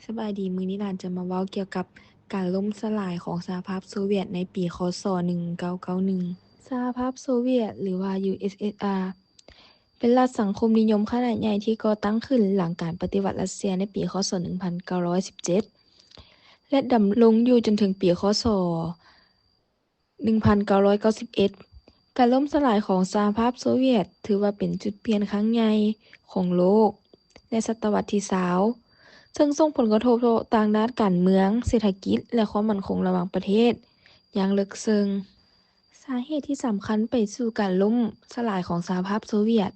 ສະບາຍດີ, ມື້ນີ້ຫຼານຈະມາເວົ້າກ່ຽວກັບການລົ້ມສະຫຼາຍຂອງສະຫະພາບໂຊວຽດໃນປີ ຄ.ສ. ໜຶ່ງເກົ້າເກົ້າໜຶ່ງ. ສະຫະພາບໂຊວຽດ ຫຼືວ່າ USSR ເປັນລັດສັງຄົມນິຍົມຂະໜາດໃຫຍ່ທີ່ກໍ່ຕັ້ງຂຶ້ນຫຼັງການປະຕິວັດຣັດເຊຍໃນປີ ຄ.ສ. ໜຶ່ງພັນເກົ້າຮ້ອຍສິບເຈັດ ແລະ ດຳລົງຢູ່ຈົນເຖິງປີ ຄ.ສ. ໜຶ່ງພັນເກົ້າຮ້ອຍເກົ້າສິບເອັດ. ການລົ້ມສະຫຼາຍຂອງສະຫະພາບໂຊວຽດຖືວ່າເປັນຈຸດປ່ຽນຄັ້ງໃຫຍ່ຂອງໂລກໃນສະຕະວັດທີຊາວ ເຊິ່ງສົ່ງຜົນກະທົບທາງດ້ານການເມືອງ, ເສດຖະກິດ ແລະ ຄວາມໝັ້ນຄົງລະຫວ່າງປະເທດຢ່າງເລິກເຊິ່ງ. ສາເຫດທີ່ສຳຄັນໄປສູ່ການລົ້ມສະຫຼາຍຂອງສະຫະພາບໂຊວຽດ.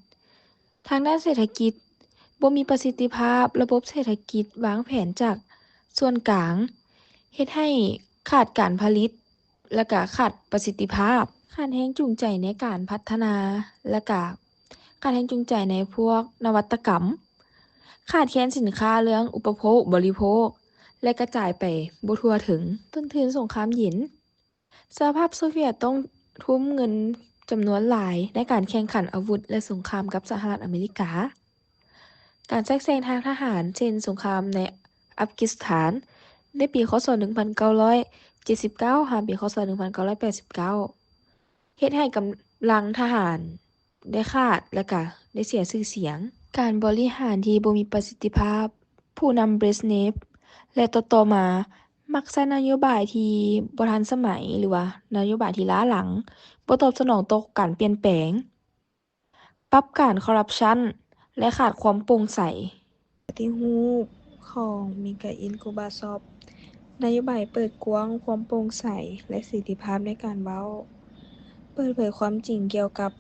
ທາງດ້ານເສດຖະກິດ ບໍ່ມີປະສິດທິພາບ, ລະບົບເສດຖະກິດວາງແຜນຈາກສ່ວນກາງ ເຮັດໃຫ້ຂາດການຜະລິດ ແລະ ກະຂາດປະສິດທິພາບ, ຂາດແຮງຈູງໃຈໃນການພັດທະນາ ແລະ ກະຂາດແຮງຈູງໃຈໃນພວກນະວັດຕະກຳ, ຂາດແຄນສິນຄ້າເລື່ອງອຸປະໂພກບໍລິໂພກ ແລະ ກະຈາຍໄປບໍ່ທົ່ວເຖິງ. ຕົ້ນທຶນສົງຄາມເຢັນ. ສະຫະພາບໂຊວຽດຕ້ອງທຸ່ມເງິນຈຳນວນຫຼາຍໃນການແຂ່ງຂັນອາວຸດ ແລະ ສົງຄາມກັບສະຫະລັດອາເມລິກາ. ການແຊກແຊງທາງທະຫານ ເຊັ່ນ ສົງຄາມໃນອັຟການິສຖານ ໃນປີ ຄ.ສ. ໜຶ່ງພັນເກົ້າຮ້ອຍເຈັດສິບເກົ້າ ຫາປີ ຄ.ສ. ໜຶ່ງພັນເກົ້າຮ້ອຍແປດສິບເກົ້າ ເຮັດໃຫ້ກຳລັງທະຫານ ໄດ້ຂາດ ແລະ ກະໄດ້ເສຍຊື່ສຽງ. ການບໍລິຫານທີ່ບໍ່ມີປະສິດທິພາບ. ຜູ້ນຳເບຣສເນບ ແລະ ຕໍ່ໆມາ ມັກໃຊ້ນະໂຍບາຍທີ່ບໍ່ທັນສະໄໝ ຫຼືວ່ານະໂຍບາຍທີ່ລ້າຫຼັງ, ບໍ່ຕອບສະໜອງຕໍ່ການປ່ຽນແປງ, ປັບການຄໍຣັບຊັນ ແລະ ຂາດຄວາມໂປ່ງໃສ. ປະຕິຮູບຂອງມິຄາອິນ ໂກບາຊອບ. ນະໂຍບາຍເປີດກວ້າງຄວາມໂປ່ງໃສ ແລະ ເສລີພາບໃນການເວົ້າ, ເປີດເຜີຍຄວາມຈິງກ່ຽວກັບ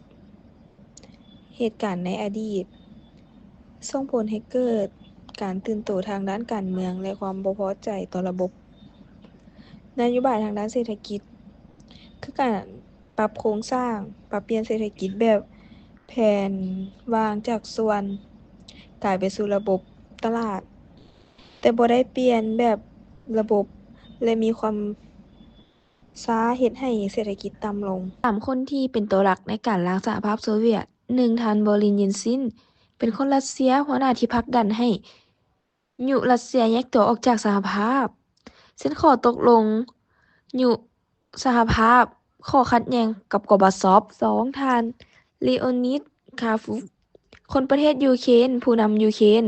ເຫດການໃນອະດີດ, ສົ່ງຜົນໃຫ້ເກີດການຕື່ນໂຕທາງດ້ານການເມືອງ ແລະ ຄວາມບໍ່ພໍໃຈຕໍ່ລະບົບ. ນະໂຍບາຍທາງດ້ານເສດຖະກິດ ຄືການ ປັບໂຄງສ້າງ, ປັບປ່ຽນເສດຖະກິດແບບແຜນວາງຈາກສ່ວນ ກາຍໄປສູ່ລະບົບຕະຫຼາດ, ແຕ່ບໍ່ໄດ້ປ່ຽນແບບລະບົບ ແລະ ມີຄວາມຊ້າເຮັດໃຫ້ເສດຖະກິດຕ່ຳລົງ. ສາມຄົນທີ່ເປັນຕົວຫຼັກໃນການລ້າງສະຫະພາບໂຊວຽດ. ໜຶ່ງ ທ່ານ ບໍລິນ ເຢນຊິນ ເປັນຄົນຣັດເຊຍ, ຫົວໜ້າທີ່ຜັກດັນໃຫ້ ຍຸຣັດເຊຍແຍກຕົວອອກຈາກສະຫະພາບ ເຊັ່ນ ຂໍ້ຕົກລົງຍຸສະຫະພາບ, ຂໍ້ຂັດແຍ່ງກັບ ກອບາຊອບ. ສອງ ທ່ານ ລີໂອນິດ ຄາຟຸບ ຄົນປະເທດຢູເຄນ, ຜູ້ນຳຢູເຄນ,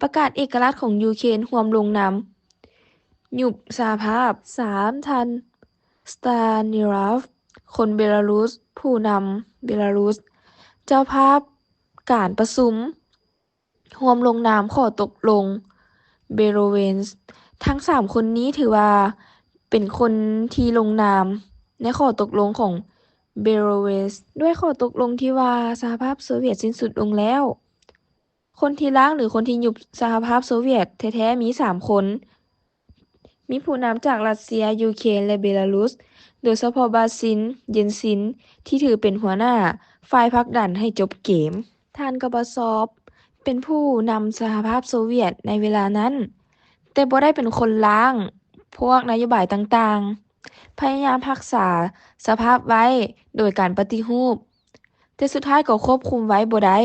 ປະກາດເອກະລາດຂອງຢູເຄນ, ຮ່ວມລົງນາມຍຸບສະຫະພາບ. ສາມ ທ່ານ ສະຕານິສລາຟ ຄົນເບລາຣຸສ, ຜູ້ນຳເບລາຣຸສ, ເຈົ້າພາບການປະຊຸມ ຮ່ວມລົງນາມຂໍ້ຕົກລົງເບໂຣເວນ. ທັງສາມຄົນນີ້ຖືວ່າເປັນຄົນທີ່ລົງນາມໃນຂໍ້ຕົກລົງຂອງເບໂຣເວນ ດ້ວຍຂໍ້ຕົກລົງທີ່ວ່າສະຫະພາບໂຊວຽດສິ້ນສຸດລົງແລ້ວ. ຄົນທີ່ລ້າງ ຫຼື ຄົນທີ່ຍຸບສະຫະພາບໂຊວຽດແທ້ໆມີສາມຄົນ. ມີຜູ້ນຳຈາກຣັດເຊຍ, ຢູເຄນ ແລະ ເບລາຣຸສ, ໂດຍສະເພາະບາຊິນ ເຢນຊິນ ທີ່ຖືເປັນຫົວໜ້າຝ່າຍຜັກດັນໃຫ້ຈົບເກມ. ທ່ານ ກອບາຊອບ ເປັນຜູ້ນຳສະຫະພາບໂຊວຽດໃນເວລານັ້ນ, ແຕ່ບໍ່ໄດ້ເປັນຄົນລ້າງພວກນະໂຍບາຍຕ່າງໆ, ພະຍາຍາມຮັກສາສະພາບໄວ້ໂດຍການປະຕິຮູບ, ແຕ່ສຸດທ້າຍກໍຄວບຄຸມໄວ້ບໍ່ໄດ້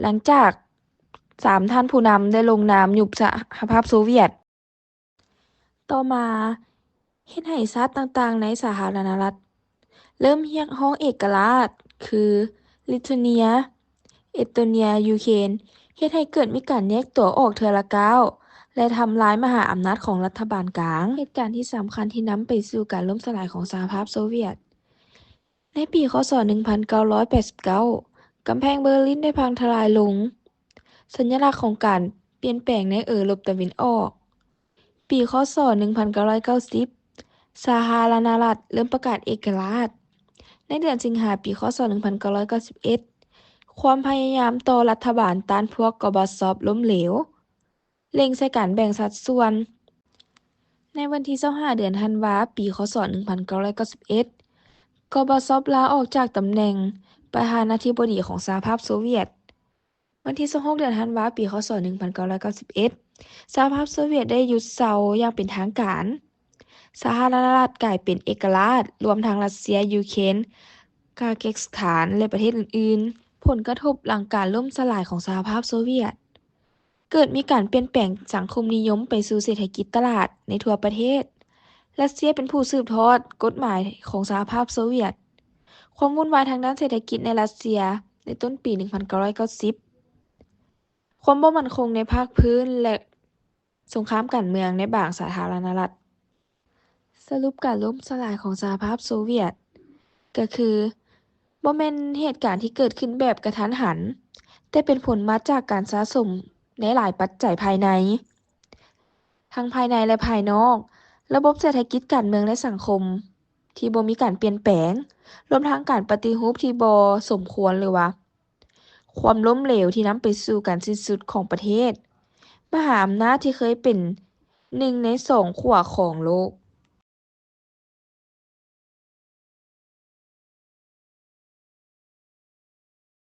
ຫຼັງຈາກສາມທ່ານຜູ້ນຳໄດ້ລົງນາມຍຸບສະຫະພາບໂຊວຽດ. ຕໍ່ມາເຮັດໃຫ້ຊາດຕ່າງໆໃນສາທາລະນະລັດເລີ່ມຮຽກຮ້ອງເອກະລາດ ຄື ລິດໂທເນຍ, ເອສໂຕເນຍ, ຢູເຄນ, ເຮັດໃຫ້ເກີດມີການແຍກຕົວອອກເທື່ອລະກ້າວ ແລະ ທຳລາຍມະຫາອຳນາດຂອງລັດຖະບານກາງ. ເຫດການທີ່ສຳຄັນທີ່ນຳໄປສູ່ການລົ້ມສະຫຼາຍຂອງສະຫະພາບໂຊວຽດ. ໃນປີ ຄ.ສ. ໜຶ່ງພັນເກົ້າຮ້ອຍແປດສິບເກົ້າ ກຳແພງເບີລິນໄດ້ພັງທະລາຍລົງ, ສັນຍະລັກຂອງການປ່ຽນແປງໃນເອີຣົບຕາເວັນອອກ. ປີ ຄ.ສ. ໜຶ່ງພັນເກົ້າຮ້ອຍເກົ້າສິບ ສາທາລະນະລັດເລີ່ມປະກາດເອກະລາດ. ໃນເດືອນສິງຫາ ປີ ຄ.ສ. ໜຶ່ງພັນເກົ້າຮ້ອຍເກົ້າສິບເອັດ ຄວາມພະຍາຍາມຕໍ່ລັດຖະບານຕ້ານພວກ ກອບາຊອບ ລົ້ມເຫຼວ. ເລັ່ງໃສ່ການແບ່ງສັດສ່ວນ. ໃນວັນທີຊາວຫ້າ ເດືອນທັນວາ ປີ ຄ.ສ. ໜຶ່ງພັນເກົ້າຮ້ອຍເກົ້າສິບເອັດ ກອບາຊອບລາອອກຈາກຕຳແໜ່ງປະທານາທິບໍດີຂອງສະຫະພາບໂຊວຽດ. ວັນທີຊາວຫົກ ເດືອນທັນວາ ປີ ຄ.ສ. ໜຶ່ງພັນເກົ້າຮ້ອຍເກົ້າສິບເອັດ ສະຫະພາບໂຊວຽດໄດ້ຢຸດເຊົາຢ່າງເປັນທາງການ. ສາທາລະນະລັດກາຍເປັນເອກະລາດ, ລວມທັງຣັດເຊຍ, ຢູເຄນ, ກາແກສຖານ ແລະ ປະເທດອື່ນໆ. ຜົນກະທົບຫຼັງການລົ້ມສະຫຼາຍຂອງສະຫະພາບໂຊວຽດ. ເກີດມີການປ່ຽນແປງສັງຄົມນິຍົມໄປສູ່ເສດຖະກິດຕະຫຼາດໃນທົ່ວປະເທດ. ຣັດເຊຍເປັນຜູ້ສືບທອດກົດໝາຍຂອງສະຫະພາບໂຊວຽດ. ຄວາມວຸ່ນວາຍທາງດ້ານເສດຖະກິດໃນຣັດເຊຍໃນຕົ້ນປີໜຶ່ງພັນເກົ້າຮ້ອຍເກົ້າສິບ, ຄວາມບໍ່ໝັ້ນຄົງໃນພາກພື້ນ ແລະ ສົງຄາມການເມືອງໃນບາງສາທາລະນະລັດ. ສະຫຼຸບການລົ້ມສະຫຼາຍຂອງສະຫະພາບໂຊວຽດ ກໍຄືບໍ່ແມ່ນເຫດການທີ່ເກີດຂຶ້ນແບບກະທັນຫັນ, ແຕ່ເປັນຜົນມາຈາກການສະສົມໃນຫຼາຍປັດໄຈພາຍໃນ, ທັງພາຍໃນ ແລະ ພາຍນອກ, ລະບົບເສດຖະກິດ, ການເມືອງ ແລະ ສັງຄົມທີ່ບໍ່ມີການປ່ຽນແປງ, ລວມທັງການປະຕິຮູບທີ່ບໍ່ສົມຄວນ ຫຼືວ່າ ຄວາມລົ້ມເຫຼວທີ່ນຳໄປສູ່ການສິ້ນສຸດຂອງປະເທດມະຫາອຳນາດທີ່ເຄີຍເປັນໜຶ່ງໃນສອງຂົວຂອງໂລກ.